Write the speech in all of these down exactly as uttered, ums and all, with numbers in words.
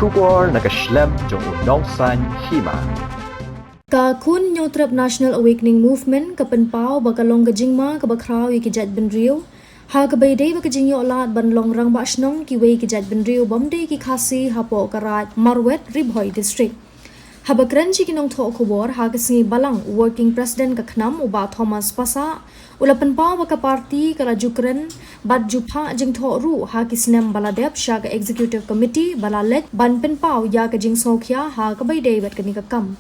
Khubor na ka shlem jong u nongsaiñ hima. Ka Khun Hynñiewtrep National Awakening Movement ka pynpaw ba ka long ka jingma kaba khraw ïa ki jaitbynriew ha kaba ïadei bad ka jingïoh lad ban long rangbah shnong kiwei ki jaitbynriew bym dei ki Khasi hapoh ka Raid Marwet, Ri Bhoi District. Haba kren sha ki nongthoh khubor ha ka sngi Balang, u Working President ka KHNAM u Bah Thomas Passah u la pynpaw ba ka party ka la ju kren bad ju phah jingthoh ruh ha ki snem ba la dep sha ka Executive Committee ba la leit ban pynpaw ïa ka jingsngewkhia ha kaba ïadei bad kane ka kam.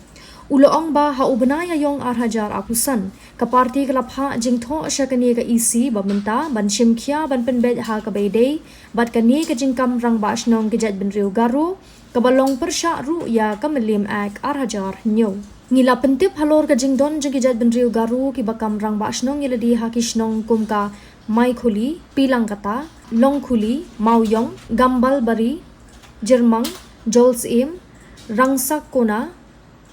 U la ong ba ha u bnai Ïaiong ar hajar arphew san ka party ka la phah jingthoh sha kane ka EC ba mynta ban shimkhia ban pynbeit ha kaba ïadei bad kane ka jingkam rangbah shnong ki jaitbynriew Garo kaba long pyrshah ruh ïa ka Mylliem Act ar hajar hynñiew. Ngi la pyntip halor ka jingdon jong ki jaitbynriew Garo kiba kam rangbah shnong ïalade ha ki shnong kum ka Maikhuli, Pilangkata, Longkhuli, Mawïong, Gambhalbari, Jyrmang, Jolsyiem, Rangsakhona,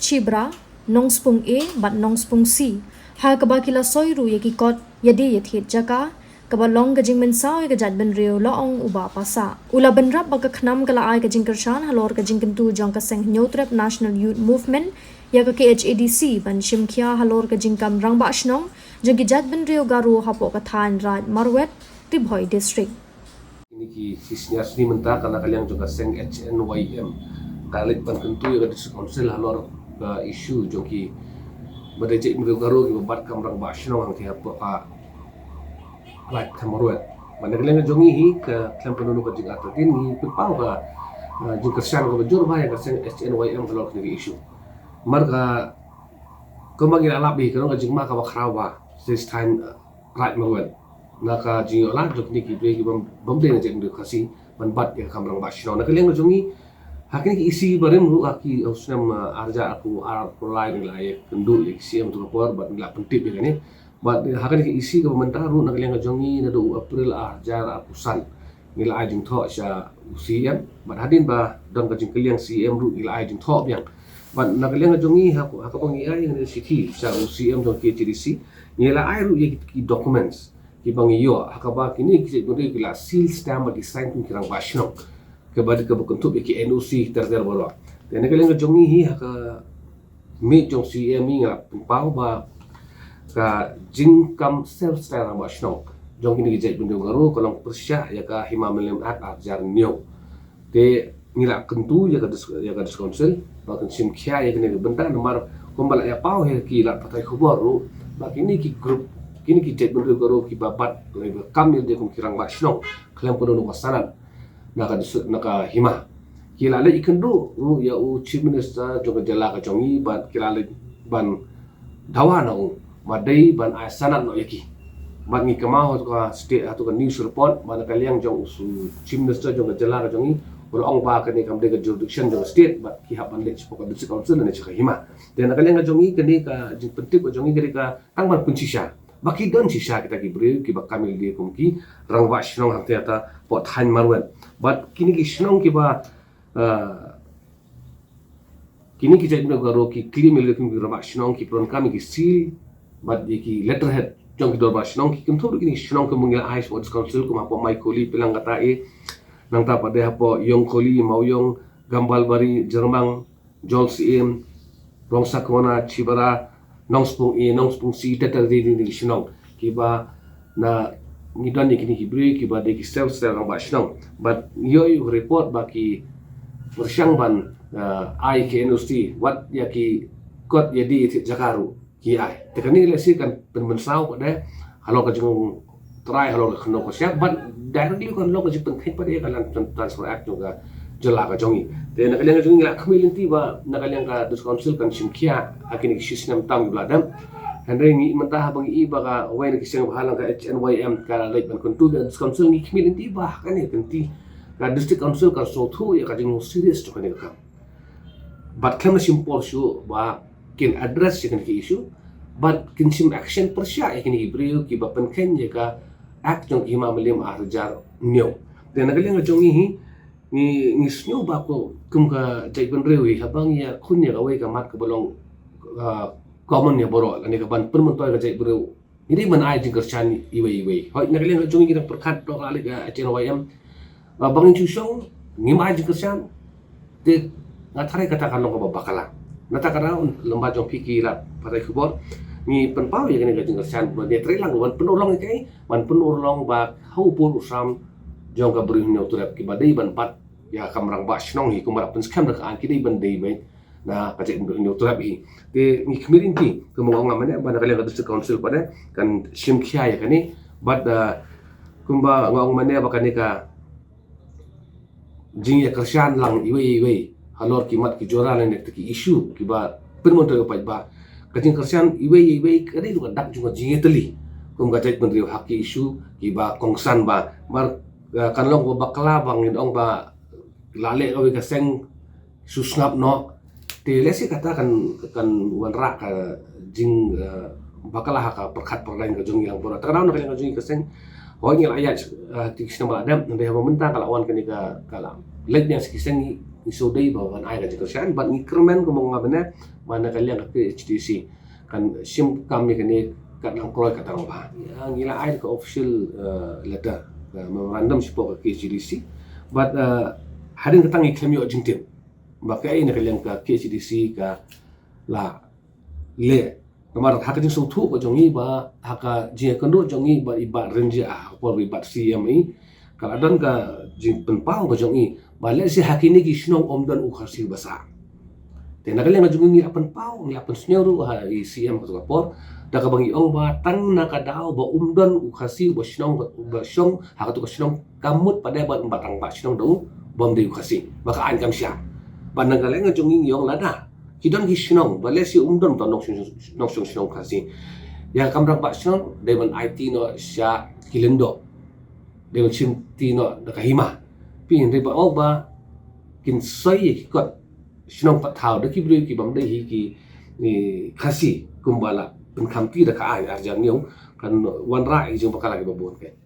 Chibra, Nongspung A bad Nongspung C, ha kaba ki la soi ruh ïa ki kot ïadei ïathied jaka, kaba long ka jingmynsaw ïa ka jaitbynriew, la ong u Bah Passah. U la bynrap ba ka KHNAM ka la ai ka jingkyrshan halor ka jingkyntu jong ka Seng Hynñiewtrep National Youth Movement ïa ka KHADC ban shimkhia halor ka jingkam rangbah shnong jong ki jaitbynriew Garo hapoh ka thaiñ Raid Marwet, Ri Bhoi District. Kine ki, ki sniaw sni mynta ka na ka liang jong ka seng H N Y M ka leit ban kyntu ïa ka District Council halor ka issue jong ki ba dei jaitbynriew Garo kiba bat kam rangbah shnong hangtei hapoh ka Raid Marwet. Bad na ka liang jong ngi hi ka khlem kano kano ka jingartatien ngi pynpaw ka, ah, jingkyrshan kaba jur bha ïa ka seng H N Y M halor kine ki issue. Namar ka kumba ngi la lap hi ka long ka jingma kaba khraw bha sha thaiñ, ah, Raid Marwet na ka jingïoh lad jong kine ki briew ki bym, bym dei na jaitbynriew Khasi ban bat ïa ka kam rangbah shnong. Na ka liang jong ngi ha kine ki EC barim ruh ha ki, uh, snem, uh, ar hajar arphew ar arphew lai ngi la ïakynduh ïa ki C M tu ka por bad ngi la pyntip ïa kane. Bad, uh, ha kane ki EC kaba mynta ruh na ka liang jong ngi naduh u April ar hajar arphew san ngi la ai jingthoh sha u C M bad hadien ba don ka jingkylliang C M ruh ngi la ai jingthoh biang. Bad na ka liang jong ngi ha, ha kaba ngi ai ngi shithi sha u C M jong KHADC ngi la ai ruh ïa ki, ki documents kiba ngi ïoh ha kaba kine ki jaitbynriew ki la seal stamp bad ki sign kum ki rangbah shnong. Kaba dei kaba kynthup ïa ki N O C ter ter baroh. Te na ka liang jong ngi hi ha ka miet jong C M ngi la pynpaw ba ka jingkam self style rangbah shnong jong kine ki jaitbynriew Garo ka long pyrshah ïa ka Hima Mylliem Act ar hajar hynñiew. Te ngi la kyntu ïa ka dis-, ïa ka District Council ba kan shimkhia ïa kane ka bynta namar kumba la ïa paw ha ki lad pathai khubor ruh ba kine ki group, kine ki jaitbynriew Garo kiba bat lane ba kam ïalade kum ki rangbah shnong khlem kano kano ka sanad na ka dis-, na ka hima. Ki la leit ïakynduh ruh ïa u Chief Minister jong ka jylla ka jong ngi bad ki la leit ban dawa na u ba dei ban ai sanad noh ïa ki. Bad ngi kynmaw ha tu ka state, ha tu ka news report ba na ka liang jong u Chief Minister jong ka jylla ka jong ngi u la ong ba kane kam dei ka jurisdiction jong ka state bad ki hap ban leit shapoh ka District Council lane sha ka hima. Te na ka liang ka jong ngi kane ka jingpyntip ka jong ngi ka dei ka tang ban pynshisha ba ki don shisha kita ki briew kiba kam ïalade kum ki rangbah shnong hangta hangta hapoh thaiñ Marwet. Bad kine ki shnong kiba, ah, kine ki jaitbynriew Garo ki claim ïalade kum ki rangbah shnong ki pyndonkam ïa ki seal bad ïa ki letterhead jong ki dorbar shnong, ki kynthup ruh kine ki shnong kiba ngi la ai shapoh District Council kum hapoh Maikhuli, Pilangkata A, nangta pat dei hapoh Ïongkhuli, Mawïong, Gambhalbari, Jyrmang, Jolsyiem, Rongsakhona, Chibra, Nongspung A, Nongspung C, ter ter dei dei ki shnong kiba na ngi don ïa kine ki briew kiba dei ki self style rangbah shnong. Bad ngi ïoh ïa u report ba ki pyrshang ban, ah, ai ki N O C wat ïa ki kot ïadei ïathied jaka ruh ki ai. Te kane lehse kan pynmynsaw pat de halor ka jingtrai halor ka khyndew ka shyiap bad directly kan long ka jingpynkheiñ pat de ïa ka Land Transfer Act jong ka jylla ka jong ngi. Te na ka liang ka jong ngi ngi la khmih lynti ba na ka liang ka District Council kan shimkhia ha kine ki shi snem tam kiba la dep. Hynrei ngi mynta haba ngi i ba kawei na ki seng bhalang ka H N Y M ka la leit ban kyntu ïa ka District Council, ngi khmih lynti ba ha kane ka lynti ka District Council kan sngewthuh ïa ka jinglong serious jong kane ka kam. Bad khlem da shim por shuh ba kin address ïa kine ki issue bad kin shim action pyrshah ïa kine ki briew kiba pynkheiñ ïa ka Act jong ki Hima Mylliem ar hajar hynñiew. Te na ka liang ka jong ngi hi ngi, ngi sngew ba ko kum ka jaitbynriew hi haba ngi ïakhun ïa kawei ka mat kaba long, ah, common ïa baroh lane kaban pynmyntoi ka jaitbynriew. Ngi dei ban ai jingkyrshan iwei iwei. Hooid, na ka liang ka jong ngi ngi dang pyrkhat ïa ka leit ka H N Y M. Ah, ba ngin shu shong ngim ai jingkyrshan. Te nga tharai kata kan long kaba bakla. Nata ka daw lem bad jong phi ki lad pathai khubor, ngi pynpaw ïa kane ka jingkyrshan ba ngi trai lang ban pynurlong ïa kaei, ban pynurlong ba ha u pud u sam jong ka Bri u Hynñiewtrep kiba dei ban bat ïa ka kamram ba shnong hi, kumba la pynskhem da ka aiñ, ki dei ban dei beit na ka jaitbynriew Hynñiewtrep hi. Te ngi khmih ryntih, kumba nga ong mynne, ba na ka liang ka District Council pat de kan shim khia ïa kane. Bad, ah, kumba nga ong mynne, ba kane ka jingïakyrshan lang iwei ïa iwei halor ki mat ki jora lane ki issue kiba pynmynta u paidbah. Ka jingkyrshan iwei ïa iwei ka dei ruh ka dak jong ka jingïatylli kum ka jaitbynriew ha ki issue kiba kongsan. Ba mar, eh, kan long ba bakla ba ngin ong ba la leh kawei ka seng shu sngap noh. Te lehse kata kan, kan wanrah ka jing, eh, bakla ha ka pyrkhat pyrdaiñ ka jong ngi lang baroh. Te ka daw na ka liang ka jong ngi ka seng, hooid ngi la ïaid, eh, ki snem ba la dep, hynrei haba mynta ka la wan kane ka, ka la leit biang sha ki seng, ngi shu dei ba ban ai ka jingkyrshan, bad ngi kyrmen kumba nga mynne, ba na ka liang ka K H A D C kan shim kam ïa kane kat nang kloi kat nang ba. Ïa, ngi la ai ka official, eh, letter, eh, memorandum shapoh ka K H A D C. Bad, eh, hadien kata ngi khlem ïoh jingtip ba kaei na ka liang ka K H A D C ka la leh. Namar ha ka jingsngewthuh ka jong ngi ba ha ka jingïakynduh jong ngi bad i Bah Rynjah ha ka por ba i Bah C M i, ka la don ka jingpynpaw ka jong i ba lehse ha kine ki shnong ym don u Khasi uba sah. Te na ka liang ka jong ngi, ngi la pynpaw, ngi la pynsngew ruh ha i C M ha kato ka por, da kaba ngi ong ba tang na ka daw ba ym don u Khasi uba shnong, uba shong ha kato ka shnong, ka mut pat de ba, ba tang ba shnong da u bym dei u Khasi, ba ka aiñ kam shah. Ba na ka liang ka jong ngi ngi ong lada ki don ki shnong ba lehse ym don uta u nongshong, nongshong shnong Khasi, ïa ka kamram ba shnong dei ban aiti noh sha ki lyngdoh, dei ban shimti noh da ka hima. Phi, hynrei ba ong ba kin soi ïa ki kot shnong pat thaw da ki briew ki bym dei hi ki, eh, Khasi, kumba la pynkhamti da ka aiñ arhajar hynñiew, kan wanrah ïa ki jingbakla kiba bun kein.